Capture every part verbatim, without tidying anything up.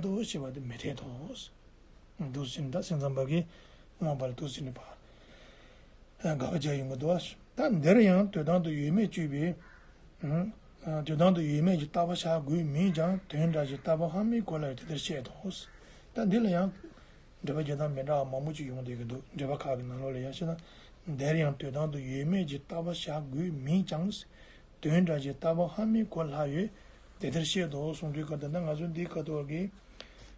དོ་ཞེས་པ་དེ་མི་འཐད་དོ། འདུག་ཟིན་ད་སེམས་ཙམ་པ་གིས་དབང་པ་ལ་འདུག་ཟིན་པ། དགག་བྱ་ཡིན་པ་འདུག་ད་འདིར་ཡང་དོན་དམ་དུ་ཡོད་མེད་དཔྱོད་པའི། དོན་དམ་དུ་ཡོད་མེད་ཀྱི་བརྟག་པ་བྱ་དགོས་མིན་ཀྱང་དོན་འདྲ་ཞིག་བརྟག་པ་སྔ་མའི་སྐོར་ལ་དེ་ལྟར་བཤད་དོ། ད་འདི་ལ་ཡང་འགྲེལ་པ་རྒྱག་སྟངས་མི་འདྲ་བ་མང་པོ་ཅིག་ཡོང་བསྡད་ཀྱི་འདུག་འགྲེལ་པ་ཁག་གི་ནང་ལོགས་ལ་ཡང་བཤད་ན། འདིར་ཡང་དོན་དམ་དུ་ཡོད་མེད་ཀྱི་བརྟག་པ་བྱ་དགོས་མིན་ཀྱང་། དོན་འདྲ་ཞིག་བརྟག་པ་སྔ་མའི་སྐོར་ལྷག་ཡོད། དེ་ལྟར་བཤད་དོ་གསུངས་དུས་སྐབས་དེ་ན་ང་ཚོ་འདིའི་ཁ་ཐོག་གི་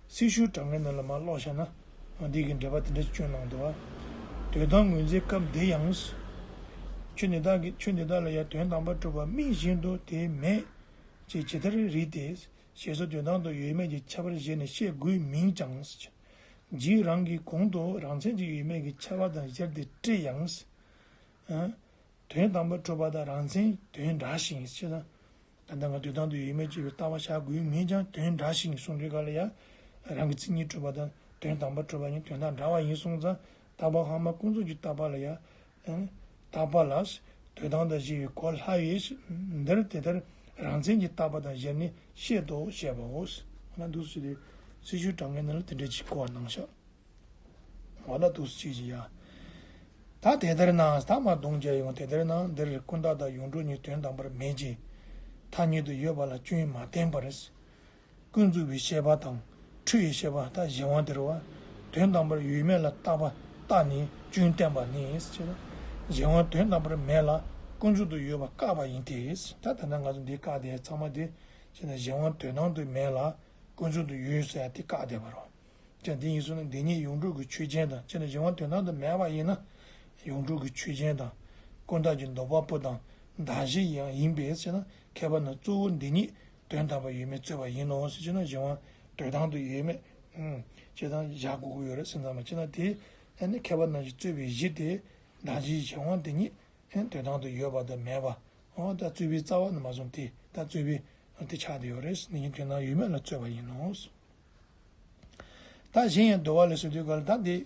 སྲི་ཞུ་དྲང་ངེས་ནང་ལ་མར་ཀློག་བྱས་ན། འདི་གི་འགྲེལ་པ་དེ་འདྲ་ཞིག་བསྐྱོན་གནང་འདུག་བ། དོན་དམ་ངོས་འཛིན་སྐབས་འདི་ཡང་། ཆོས་འདི་དག་གི་ཆོས་འདི་དག་ལ་ཡང་དོན་དམ་པར་གྲུབ་པ་དམིགས་བཞིན་དུ་དེ་མེད་ཅེས་ཇི་ལྟར་རིགས་ཏེ། ཞེས་སོགས་དོན་དམ་དུ་ཡོད་མེད་ཀྱི་ཁྱད་པར་བཞེད་ནས་བཤད་དགོས་མིན་ཀྱང་། རྗེས་རང་གིས་གོང་དུ་རང་མཚན་གྱི་ཡོད་མེད་ཀྱི་ཁྱད་པར་དང་སྦྱར་ཏེ་བཀྲལ་ཡང་། དོན་དམ་པར་གྲུབ་པ་དང་རང་མཚན་དོན་འདྲ་ཞིང་ཞེ་ན། ད་ལྟ་ང་དོན་དམ་དུ་ཡོད་མེད་ཅེས་པའི་ལྟ་བ་བྱ་དགོས་མིན་ཀྱང་དོན་འདྲ་ཞིང་གསུངས་དུས་ག་ལ་ཡང་། རང་གི་མཚན་ཉིད་གྲུབ་པ་དང་དོན་དམ་པར་གྲུབ་པ་གཉིས་དོན་དག་འདྲ་བ་ཡིན་གསུངས་ཙང་བརྟག་པ་སྔ་མ་ཀུན་རྫོབ་ཀྱི་བརྟག་པ་ལ་ཡང་། བརྟག་པ་ལ། དོན་དམ་དང་ཞེས་པའི་གོ་སླ་བས། འདིར་དེ་ལྟར་རང་མཚན་གྱི་བརྟག་པ་དང་སྦྱར་ནས་བཤད་དོ་ཞེས་པའོ། ང་འདུག་ཟེར་ཏེ་སྲི་ཞུ་དྲང་ངེས་ནང་ལ་དེ་འདྲ་ཅིག་གོ་བ་གནང་ཤག་འོ་ན་འདུག་སེ་ཅིག་ཡ། ད་དེ་ལྟར་ན་ད་མ་གདོང་རྒྱག་ཡོང་དེ་ལྟར་ན་འདིར་ཀུན་བརྟགས་དང་ཡོངས་གྲུབ་གཉིས་དོན་དམ་པར་མེད་ཅིང་ཐ་སྙད་དུ་ཡོད་པ་ལ་སྐྱོན་མ་བསྟན་པར། ཀུན་རྫོབ་པའི་ཤེས་པ་དང་འཁྲུལ་བའི་ཤེས་པ་ད་གཞན་དབང་དེ་རེད་བ། དོན་དམ་པར་ཡོད་མེད་ལ་བརྟག་པ་བརྟགས་ནས་སྐྱོན་བསྟན་པ་ནི་ཞེ་ན། གཞན་དབང་དོན་དམ་པར་མེད་ལ་ཀུན་རྫོབ་ཏུ་ཡོད་པ་བཀག་པ་ཡིན་ཏེ། ད་ད་ལྟ་ང་ཚོ་འདི་བཀག་དེ་ཚང་མ་དེ་ཞེ་ན་གཞན་དབང་དོན་དམ་དུ་མེད་ལ་ཀུན་རྫོབ་ཏུ་ཡོད་ཟེར་ཡ་དེ་བཀག་བསྡད་པ་རེད། ཀྱང་དེ་ཡིན་ཟེར་ན་འདི་ཉིད་ཡོངས་གྲུབ་ཀྱི་ཆོས་ཅན་དང་ཅེ་ན་གཞན་དབང་དོན་དམ་དུ་མེད་པ་ཡིན་ན། ཡོངས་གྲུབ་ཀྱི་ཆོས་ཅན་དང་། ཀུན་བརྟགས་ཀྱི་ལྡོག་པ་པོ་དང་གདགས་གཞི་ཡང་ཡིན་པས་ཟེར་ན་མཁས་པ་རྣམས་གཙོ་བོ་འདི་ཉིད་དོན་དམ་པར་ཡོད་མེད་རྩོད་པ་ཡིན་ནོ་ཟེར་ན་གཞན་དབང་དོན་དམ་དུ་ཡོད་མེད། ཅེས་དང་བཞག་དགོས་ཀྱི་ཡོད་རེད་སེམས་ཙམ་པ་ཅེ་ན་དེ། ཨ་ནི་མཁས་པ་རྣམས་ཀྱིས་རྩོད་པའི་གཞི་དེ། གདགས་གཞིའི་གཞན་དབང་དེ་ཉིད། དོན་དམ་དུ་ཡོད་པ་དང་མེད་པ། འོ་ད་རྩོད་པའི་རྩ་བ་ནས་མ་བཟུང་སྟེ་ད་རྩོད་པའི་དེ་ཆགས་བསྡད་ཡོད་རེད། འདི་ཉིད་དོན་དམ་ཡོད་མེད་ལ་རྩོད་པ་ཡིན་ནོ། ད་གཞན་ཡང་འདུལ་བ་ལས་ཟེར་དུས་ག་ལ་ད་འདི་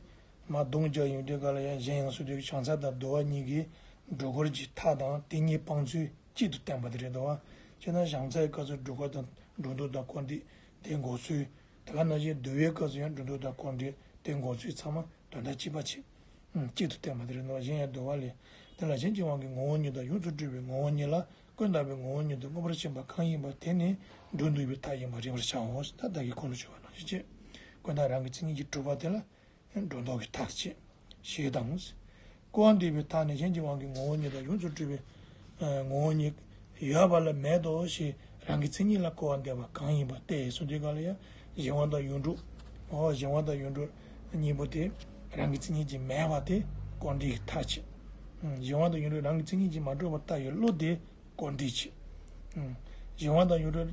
མ་གདོང་རྒྱག་ཡོང་དུས་ག་ལ་ཡང་གཞན་ཡང་ཟེར་དུས་བྱང་ས་དང་འདུལ་བ་གཉིས་ཀྱི་སྒྲོ་སྐུར་གྱི་མཐའ་དང་དེ་གཉིས་སྤང་ཚུལ་གཅིག་ཏུ་བསྟན་པ་དེ་རེད་འདུག་བ། བྱས་ན་བྱང་སའི་སྐབས་སུ་སྒྲོ་སྐུར་དང་སྒྲོ་འདོགས་དང་སྐུར་འདེབས་དེ་འགོག་ཚུལ། དེ་ག་ནང་བཞིན་འདུལ་བའི་སྐབས་སུ་ཡང་སྒྲོ་འདོགས་དང་སྐུར་འདེབས་དེ་འགོག་ཚུལ་ཚང་མ་དོན་དག་གཅིག་པ་ཆེ། གཅིག་ཏུ་བསྟན་པ་དེ་རེད་འདུག་བ། གཞན་ཡང་འདུལ་བ་ལས། དེ་ལ་གཞན་གྱི་དབང་གིས་ངོ་བོ་ཉིད་དང་ཡོངས་སུ་གྲུབ་པའི་ངོ་བོ་ཉིད་ལ་ཀུན་བརྟགས་པའི་ངོ་བོ་ཉིད་དུ་མངོན་པར་ཞེན་པ་གང་ཡིན་པ་དེ་ནི་སྒྲོ་འདོགས་པའི་མཐའ་ཡིན་པར་རིག་པར་བྱའོ། ད་བདག་གིས་གོང་དུ་ཞུས་པ་ནང་བཞིན་བྱས། ཀུན་བརྟགས་རང་གི་མཚན་ཉིད་ཀྱིས་གྲུབ་པ་དེ་ལ་སྒྲོ་འདོགས་ཀྱི་མཐའ་བྱས། ཞེས་དང་། སྐུར་བ་འདེབས་པའི་མཐའ་ནི་གཞན་གྱི་དབང་གིས་ངོ་བོ་ཉིད་དང་ཡོངས་སུ་གྲུབ་པའི་ངོ་བོ་ཉིད་ཡོད་པ་ལ་མེད་དོ་ཞེས་རང་གི་མཚན་ཉིད་ལ་སྐུར་བ་འདེབས་པ་གང་ཡིན་པ་སྟེ་གསུངས་དུས་ག་ལ་ཡང་གཞན་དབང་དང་ཡོངས་གྲུབ། འོ་གཞན་དབང་དང་ཡོངས་གྲུབ་གཉིས་པོ་དེ་རང་གི་མཚན་ཉིད་ཀྱིས་མེད་པ་དེ་སྐུར་འདེབས་ཀྱི་མཐའ་བྱས། གཞན་དབང་དང་ཡོངས་གྲུབ་རང་གི་མཚན་ཉིད་ཀྱིས་མ་གྲུབ་པར་ལྟ་བའི་བློ་དེ་སྐུར་འདེབས་བྱས། གཞན་དབང་དང་ཡོངས་གྲུབ།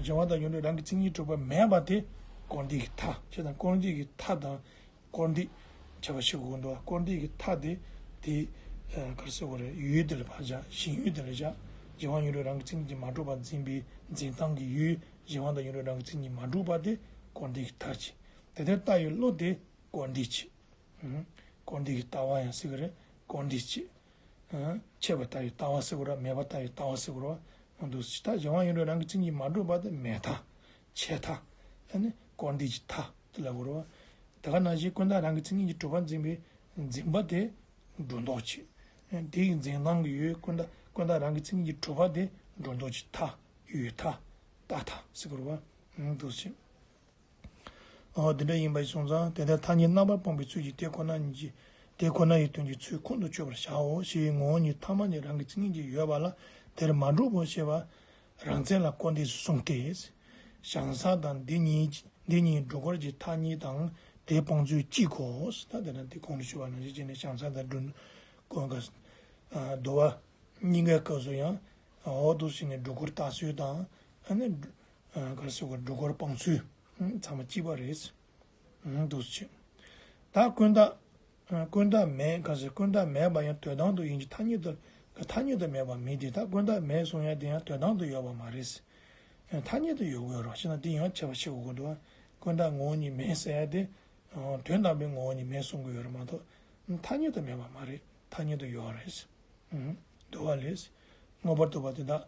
གཞན་དབང་དང་ཡོངས་གྲུབ་རང་གི་མཚན་ཉིད་གྲུབ་པ་མེད་པ་དེ་སྐུར་འདེབས་ཀྱི་མཐའ་བྱས་དང་སྐུར་འདེབས་ཀྱི་མཐའ་དང་། སྐུར་འདེབས། ཁྱད་པར་ཕྱེ་དགོས་འདུག་སྐུར་འདེབས་ཀྱི་མཐའ་དེ། དེ། ག་རེ་ཟེར་དགོས་རེད་ཡུལ་དེ་ལ་ཕར་བཞག་གཞན་ཡུལ་དེ་ལ་བཞག་གཞན་དབང་ཡོངས་གྲུབ་རང་གི་མཚན་ཉིད་ཀྱིས་མ་གྲུབ་པར་འཛིན་པའི་འཛིན་སྟངས་ཀྱི་ཡུལ་གཞན་དབང་དང་ཡོངས་གྲུབ་རང་གི་མཚན་ཉིད་མ་གྲུབ་པ་དེ་སྐུར་འདེབས་ཀྱི་མཐའ་བྱས། དེ་ལྟར་ལྟ་བའི་བློ་དེ་སྐུར་འདེབས་བྱས། སྐུར་འདེབས་ཀྱི་ལྟ་བ་ཡང་ཟེར་གི་རེད་སྐུར་འདེབས་བྱས། ཆད་པར་ལྟ་བའི་ལྟ་བ་ཟེར་དགོས་རེད་མེད་པར་ལྟ་བའི་ལྟ་བ་ཟེར་དགོས་རེད་བ། འདུག་སེ་ད་གཞན་དབང་ཡོངས་གྲུབ་རང་གི་མཚན་ཉིད་མ་གྲུབ་པ་དེ་མེད་མཐའ། ཆད་མཐའ། ཨ་ནི་སྐུར་འདེབས་ཀྱི་མཐའ་དེ་ལ་གོ་རེད་བ། དེ་ག་ནང་བཞིན་ཀུན་བརྟགས་རང་གི་མཚན་ཉིད་ཀྱིས་གྲུབ་པར་འཛིན་པའི་འཛིན་པ་དེ་སྒྲོ་འདོགས་བྱེད། དེ་ཡི་འཛིན་སྟངས་ཀྱི་ཡུལ་ཀུན་བརྟགས་ཀུན་བརྟགས་རང་གི་མཚན་ཉིད་ཀྱིས་གྲུབ་པ་དེ་སྒྲོ་འདོགས་ཀྱི་མཐའ་ཡུལ་མཐའ་ལྟ་མཐའ་ཟེར་གོ་རེད་བ། འདུག་སེ། འོ་དེ་འདྲ་ཡིན་པ་ཞིག་སོང་ཙང་དེ་ལྟར་ཐ་སྙད་རྣམ་པར་སྤངས་པའི་ཚུལ་གྱིས་དེ་ཁོ་ན་ཉིད་ཀྱི་དེ་ཁོ་ན་ཡི་དོན་གྱི་ཚུལ་ཁོང་དུ་ཆུད་པར་བྱའོ་ཞེས་ངོ་བོ་ཉིད་ཐ་མ་ཉིད་རང་གི་མཚན་ཉིད་ཀྱིས་ཡོད་པ་ལ་དེར་མ་གྲུབ་བོ་ཞེས་པ་རང་མཚན་ལ་སྐུར་འདེབས་སུ་གསུངས་ཏེ། བྱང་ས་དང་འདི་གཉིས་འདི་གཉིས་སྒྲོ་སྐུར་གྱི་མཐའ་གཉིས་དང་དེ་སྤང་ཚུལ་གཅིག་གོ། ད་དེ་ན་དེ་གོང་དུ་ཞུས་པ་ནང་བཞིན་བྱས་ནས་བྱང་ས་དང་སྒྲོ་སྐུར་ག་འདུལ་བ་གཉིས་ཀའི་སྐབས་སུ་ཡང་འོག་ཏུ་ཕྱིན་ནས་སྒྲོ་སྐུར་བརྟག་ཚུལ་དང་ཨ་ནི་ག་རེ་ཟེར་དགོས་སྒྲོ་སྐུར་སྤང་ཚུལ་ཚང་མ་གཅིག་པ་རེད། འདུག་སེ་བྱས། ད་ཀུན་བརྟགས། ཀུན་བརྟགས་མེད་ག་ཟེར་ཀུན་བརྟགས་མེད་པ་ཡང་དོན་དམ་དུ་ཡིན་གྱི་ཐ་སྙད་དུ་ཐ་སྙད་དུ་མེད་པ་མིན་ཏེ་ད་ཀུན་བརྟགས་མེད་གསུང་ཡ་དེ་ཡང་དོན་དམ་དུ་ཡོད་པ་མ་རེད། ཐ་སྙད་དུ་ཡོད་དགོས་རོགས་ཞེ་ན་དེ་ཡང་ཁྱད་པར་ཕྱེ་དགོས་ཀྱི་འདུག་ཀུན་བརྟགས་ངོ་བོ་ཉིད་མེད་ཟེར་ཡ་དེ། དོན་དམ་པའི་ངོ་བོ་ཉིད་མེད་གསུང་གི་ཡོད་རེད་མ་གཏོགས། ཐ་སྙད་དུ་མེད་པ་མ་རེད་ཐ་སྙད་དུ་ཡོད་རེད། འདུལ་བ་ལས། མངོན་པར་རྟོགས་པ་དེ་དག་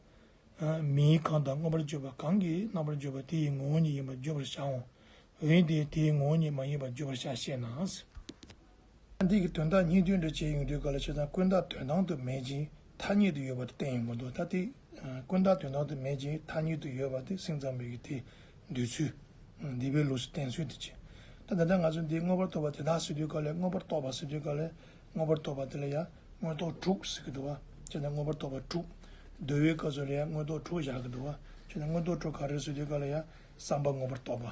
མིང་གང་དང་མངོན་པར་བརྗོད་པ་གང་གིས་རྣམ་པར་བརྗོད་པ་དེ་ཡི་ངོ་བོ་ཉིད་ཡིན་པར་བརྗོད་པར་བྱའོ། འོན་ཏེ་དེའི་ངོ་བོ་ཉིད་མ་ཡིན་པར་བརྗོད་པར་བྱ་ཞེ་ན། འདི་གི་དོན་དག་སྙིང་དོན་འདྲ་བྱས་ཡོང་དུས་ག་ལ་བྱས་ཙང་ཀུན་བརྟགས་དོན་དམ་དུ་མེད་ཅིང་ཐ་སྙད་དུ་ཡོད་པ་དེ་བསྟན་ཡོང་གི་འདུག་ད་དེ་ཀུན་བརྟགས་དོན་དམ་དུ་མེད་ཅིང་ཐ་སྙད་དུ་ཡོད་པ་དེ་སེམས་ཙམ་པའི་གི་དེ་འདོད་ཚུལ། འདས་པའི་ལུགས་སུ་བསྟན་ཚུལ་དེ་བྱས། ད་ད་ལྟ་ང་ཚོ་འདི་མངོན་པར་རྟོགས་པ་དེ་དག་ཟེར་དུས་ག་ལ་མངོན་པར་རྟོགས་པ་ཟེར་དུས་ག་ལ་མངོན་པར་རྟོགས་པ་དེ་ལ་ཡང་མངོན་རྟོགས་དྲུག་ཟེར་གི་འདུག་བ། བྱས་ན་མངོན་པར་རྟོགས་པ་དྲུག་འདོད་པའི་སྐབས་སུ་ལ་ཡང་མངོན་རྟོགས་དྲུག་བཞག་གི་འདུག་བ། བྱས་ན་མངོན་རྟོགས་དྲུག་ག་རེ་ཟེར་དུས་ག་ལ་ཡང་བསམ་པ་མངོན་པར་རྟོགས་པ།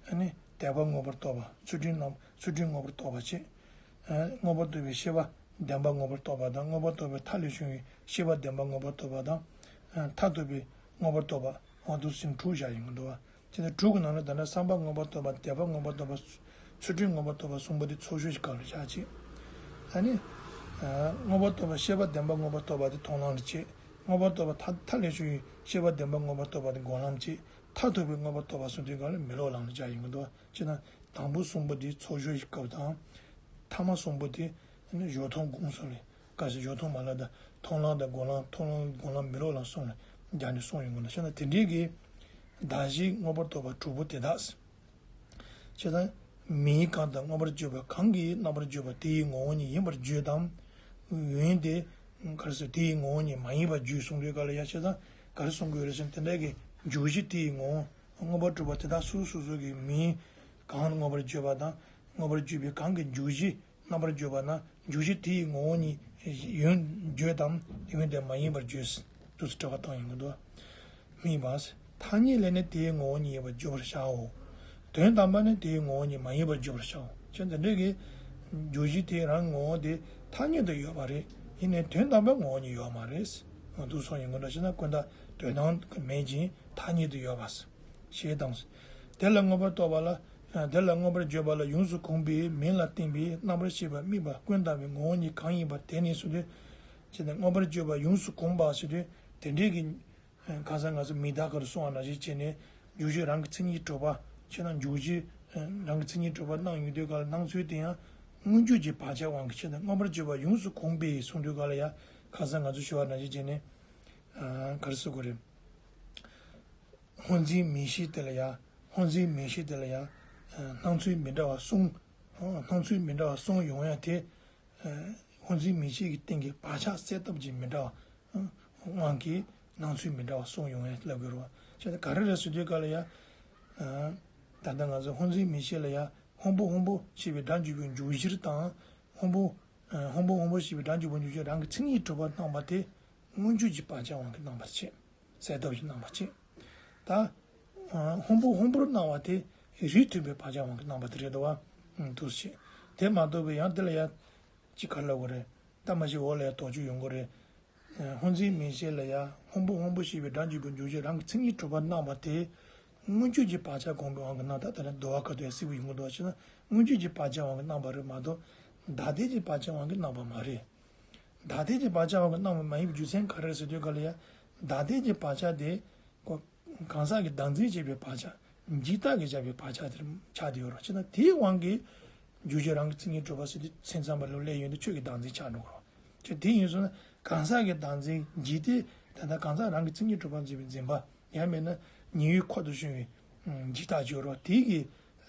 ཨ་ནི་དད་པ་མངོན་པར་རྟོགས་པ། ཚུལ་ཁྲིམས་རྣམས་ཚུལ་ཁྲིམས་མངོན་པར་རྟོགས་པ་བྱས། ཨ་མངོན་པར་རྟོགས་པའི་ཤེས་པ་བདེན་པ་མངོན་པར་རྟོགས་པ་དང་། མངོན་པར་རྟོགས་པའི་མཐའ་ལས་བྱུང་བའི་ཤེས་པ་བདེན་པ་མངོན་པར་རྟོགས་པ་དང་། ཨ་མཐར་ཐུག་པའི་མངོན་པར་རྟོགས་པ། འོ་འདུག་སེ་དྲུག་བཞག་ཡོང་གི་འདུག་བ། དེ་ནས་དྲུག་གི་ནང་ནས་ད་ལྟ་བསམ་པ་མངོན་པར་རྟོགས་པ། དད་པ་མངོན་པར་རྟོགས་པ། ཚུལ་ཁྲིམས་མངོན་པར་རྟོགས་པ་གསུམ་པོ་དེ་ཚོགས་ཞུགས་ཀྱི་སྐབས་ལ་བཞག་ཅིག་ཨ་ནི། ཨ་མངོན་པར་རྟོགས་པ་ཤེས་པ་བདེན་པ་མངོན་པར་རྟོགས་པ་དེ་མཐོང་ལམ་ལ་བྱེད། མངོན་པར་རྟོགས་པ་མཐའ་མཐའ་ལས་བྱུང་བའི་ཤེས་པ་བདེན་པ་མངོན་པར་རྟོགས་པ་དེ་འགོག་ལམ་བྱེད། མཐར་ཐུག་པའི་མངོན་པར་རྟོགས་པ་གསུམ་དེའི་སྒང་ལ་མི་སློབ་ལམ་ལ་བཞག་ཡོང་གི་འདུག་བ། བྱས་ན་དང་པོ་གསུམ་པོ་དེ་ཚོགས་ཞུགས་ཀྱི་སྐབས་དང་། ཐ་མ་གསུམ་པོ་དེ་ནི་སྦྱོར་མཐོང་སྒོམ་གསུམ་ལས། ག་ཟེར་སྦྱོར་མཐོང་མ་ལབ་ད་མཐོང་ལམ་དང་སྒོམ་ལམ། མཐོང་ལམ་སྒོམ་ལམ་མི་སློབ་ལམ་གསུམ་ལ་སྦྱར་ནས་གསུངས་ཡོང་གི་འདུག་བྱས་ན་དེ་འདྲའི་གི་གདགས་གཞི་མངོན་པར་རྟོགས་པ་དྲུག་པོ་དེ་དག་བྱས་ཙང་། མིང་གང་དང་མངོན་པར་བརྗོད་པ་གང་གིས་རྣམ་པར་བརྗོད་པ་དེ་ཡི་ངོ་བོ་ཉིད་ཡིན་པར་བརྗོད་དམ། འོན་ཏེ། ག་རེ་ཟེར་དེ་ཡི་ངོ་བོ་ཉིད་མ་ཡིན་པར་བརྗོད་གསུངས་དུས་ག་ལ་ཡ་བྱས་ཙང་ག་རེ་གསུང་གི་ཡོད་རེད་ཟེར་ན་དེ་འདྲ་གི་འཇུག་གཞི་དེ་ཡི་ངོ་བོ། མངོན་པར་གྲུབ་པ་དེ་དག་སོ་སོ་སོ་གི་མིང་གང་མངོན་པར་བརྗོད་པ་དང་མངོན་པར་བརྗོད་པའི་གང་གི་འཇུག་གཞི་རྣམ་པར་བརྗོད་པ་ན་འཇུག་གཞི་དེ་ཡི་ངོ་བོ་ཉིད་ཡིན་བརྗོད་དམ། ཡོན་ཏན་མ་ཡིན་པར་བརྗོད། དུས་སུ་དྲི་བ་བཏང་ཡོང་གི་འདུག་སྨྲས་པ། ཐ་སྙད་ལས་ནི་དེའི་ངོ་བོ་ཉིད་ཡིན་པར་བརྗོད་པར་བྱའོ། དོན་དམ་པར་ནི་དེའི་ངོ་བོ་ཉིད་མ་ཡིན་པར་བརྗོད་པར་བྱའོ། ཁྱོད་འདི་འདྲའི་གི་འཇུག་གཞི་དེ་རང་ངོ་བོ་དེ་ཐ་སྙད་དུ་ཡོད་པ་རེད། ཡིན་ནའི་དོན་དམ་པའི་ངོ་བོ་ཉིད་ཡོད་མ་རེད། འདུག་སོང་ཡོང་གི་འདུག་ཞེ་ན་ཀུན་བརྟགས་དོན་དམ་དུ་མེད་ཅིང་ཐ་སྙད་དུ་ཡོད་པ། ཞེས་དང་། དེ་ལ་མངོན་པར་རྟོགས་པ་ལ། དེ་ལ་མངོན་པར་བརྗོད་པ་ལ་ཡོངས་སུ་གོམས་པའི་མིང་ལ་བརྟེན་པའི་རྣམ་པར་ཤེས་པ་དམིགས་པ་ཀུན་བཏགས་པའི་ངོ་བོ་ཉིད་གང་ཡིན་པ་དེ་ནི་གསུངས་ཏེ། ཅེས་ནས་མངོན་པར་བརྗོད་པ་ཡོངས་སུ་གོམས་པ་ཞེས་ཏེ། དེ་འདྲའི་གི། གང་ཟག་ང་ཚོ་མིང་བརྡ་ག་རུ་སོང་བ་ནང་བཞིན་བྱས་ནས་འཇུག་གཞི་རང་གི་མཚན་ཉིད་གྲུབ་པ། ཅེས་ན་འཇུག་གཞི་རང་གི་མཚན་ཉིད་གྲུབ་པ་སྣང་ཡོང་དུས་ག་ལ་སྣང་ཚུལ་དེ་ཡང་མངོན་བརྗོད་ཀྱི་བག་ཆགས་དབང་གིས་བྱས་ནས་མངོན་པར་བརྗོད་པ་ཡོངས་སུ་གོམས་པའི་གསུངས་དུས་ག་ལ་ཡང་གང་ཟག་ང་ཚོ་ཞུ་བ་ནང་བཞིན་བྱས་ནས། ག་རེ་ཟེར་དགོས་རེད། སྔོ་འཛིན་མིང་གཞི་དེ་ལ་ཡང་། སྔོ་འཛིན་མིང་གཞི་དེ་ལ་ཡང་། སྣང་ཚུལ་མི་འདྲ་བ་གསུམ། སྣང་ཚུལ་མི་འདྲ་བ་གསུམ་ཡོང་ཡ་དེ། སྔོ་འཛིན་མིང་གཞི་གི་སྟེང་གི་བག་ཆགས་སད་ཐབས་ཀྱི་མི་འདྲ་བ། དབང་གིས་སྣང་ཚུལ་མི་འདྲ་བ་གསུམ་ཡོང་ཡ་ལབ་དགོས་རེད་བ། བྱས་ཙང་ག་རེ་རེད་ཟེར་དུས་ག་ལ་ཡ། ད་ལྟ་ང་ཚོ་སྔོ་འཛིན་མིང་གཞི་ལ་ཡ་སྔོན་པོ་སྔོན་པོ་ཞེས་པའི་སྒྲ་འཇུག་པའི་འཇུག་གཞིར་དང་། སྔོན་པོ། སྔོན་པོ་སྔོན་པོ་ཞེས་པའི་སྒྲ་འཇུག་པའི་འཇུག་གཞིར་རང་གི་མཚན་ཉིད་གྲུབ་པར་སྣང་བ་དེ། མངོན་བརྗོད་ཀྱི་བག་ཆགས་དབང་གིས་སྣང་བར་བྱེད། གསལ་བཏབ་ཀྱིས་སྣང་བར་བྱེད། ད། སྔོན་པོ་སྔོན་པོར་སྣང་བ་དེ་རིགས་མཐུན་པའི་བག་ཆགས་དབང་གིས་སྣང་བ་དེ་རེད་དོ། འདུག་སེ་བྱེད། དེ་མ་གཏོགས་པའི་ཡང་དེ་ལ་ཡང་། ཅི་ག་ལབ་དགོས་རེད། ད་མ་གཞི་འོག་ལ་ཡང་དོགས་གཅོད་ཡོང་གི་རེད། སྔོ་འཛིན་མིང་གཞི་ལ་ཡང་སྔོན་པོ་སྔོན་པོ་ཞེས་པའི་སྒྲ་འཇུག་པའི་འཇུག་གཞིར་རང་གི་མཚན་ཉིད་གྲུབ་པར་སྣང་བ་དེ། མངོན་བརྗོད་ཀྱི་བག་ཆགས་གོམས་པའི་དབང་གིས་སྣང་། ད་དེ་ནས་དོ་བ་ཁ་ཐུག་ཡང་སིལ་བུ་ཡོང་གི་འདུག་བ་ཞེ་ན་མངོན་བརྗོད་ཀྱི་བག་ཆགས་དབང་གིས་སྣང་བ་རེད་མ་གཏོགས། བདག་ལྡན་གྱི་བག་ཆགས་དབང་གིས་སྣང་བ་མ་རེད། བདག་ལྡན་གྱི་བག་ཆགས་དབང་གིས་སྣང་བ་མ་ཡིན་པའི་རྒྱུ་མཚན་ག་རེ་རེད་ཟེར་དུས་ག་ལ་ཡ། བདག་ལྡན་གྱི་བག་ཆགས་དེ། ཁོ། གང་ཟག་གི་བདག་འཛིན་བྱེད་པའི་བག་ཆགས། འཇིག་ལྟ་གིས་བཞག་པའི་བག་ཆགས་དེར་ཆགས་བསྡད་ཡོད་རེད་བ། བྱས་ན་དེའི་དབང་གིས། འཇུག་གཞི་རང་གི་མཚན་ཉིད་གྲུབ་པ་ཟེར་དུས་སེམས་ཙམ་པ་ལ་སླེབས་ཡོང་དུས་ཆོས་ཀྱི་བདག་འཛིན་ཆགས་འགྲོ་གི་རེད་བ། བྱས་དེ་ཡིན་སོང་ན་གང་ཟག་གི་བདག་འཛིན་འཇིག་ལྟའི་ད་ལྟ་གང་ཟག་རང་གི་མཚན་ཉིད་གྲུབ་པར་འཛིན་པའི་འཛིན་པ། ཡང་མིན་ན་ཉེ་བའི་འཁོར་དུ་ཤོང་བའི་འཇིག་ལྟ་ཅིག་ཡོད་རེད་བ། དེའི་གི་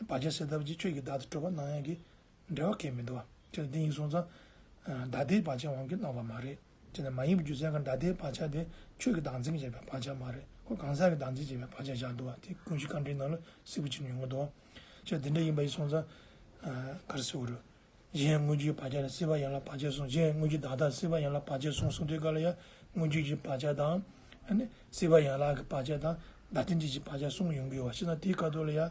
བག་ཆགས་སད་ཐབས་ཀྱིས་ཆོས་ཀྱི་བདག་ཏུ་གྲུབ་པ་སྣང་ཡག་གི་འབྲེལ་བ་གང་ཡང་མི་འདུག་བ། དེ་ལ་འདི་ཡིན་སོང་ཙང་། བདག་ལྡན་བག་ཆགས་དབང་གིས་སྣང་བ་མ་རེད། དེ་ནི་མ་ཡིན་པའི་རྒྱུ་མཚན་གྱིས་བདག་ལྡན་བག་ཆགས་དེ་ཆོས་ཀྱི་བདག་འཛིན་བྱས་པའི་བག་ཆགས་མ་རེད། ཁོ་གང་ཟག་གི་བདག་འཛིན་བྱས་པའི་བག་ཆགས་བཞག་འདུག་བ། དེ་ཀུན་གཞི་དཀའ་འགྲེལ་ནང་ལ་གསལ་པོ་བྱས་ནས་ཡོང་གི་འདུག་བ། ཅེས་དེ་འདྲ་ཡིན་པ་ཡིན་སོང་ཙང་། ག་རེ་ཟེར་དགོས་རེད། གཞན་དངོས་འཇུག་བག་ཆགས་ལ་སྲིད་པ་ཡན་ལག་བག་ཆགས་གསུམ། གཞན་དངོས་འཇུག་བདག་ལྟར་སྲིད་པ་ཡན་ལག་བག་ཆགས་གསུམ་གསུངས་དུས་ག་ལ་ཡ། དངོས་འཇུག་གི་བག་ཆགས་དང་། ཨ་ནི་སྲིད་པ་ཡན་ལག་གི་བག་ཆགས་དང་བདག་ལྟའི་འཇུག་གི་བག་ཆགས་གསུམ་ཡོང་གི་ཡོད་བ། ཞེ་ན་དེའི་ཁ་ཐོག་ལ་ཡ།